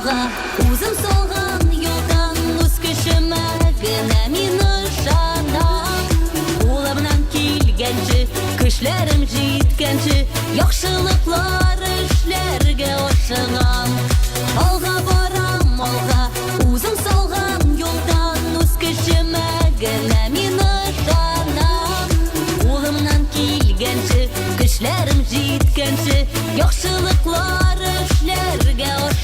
алга. Үзем салган юлдан үз көчемә генә мин ышанам. Кулымнан килгәнче, көчләрем җиткәнче, яхшылыклар эшләргә ашыгам. Алга барам, алга, үзем салган юлдан үз көчемә генә мин ышанам. Кулымнан килгәнче, көчләрем җиткәнче, яхшылык.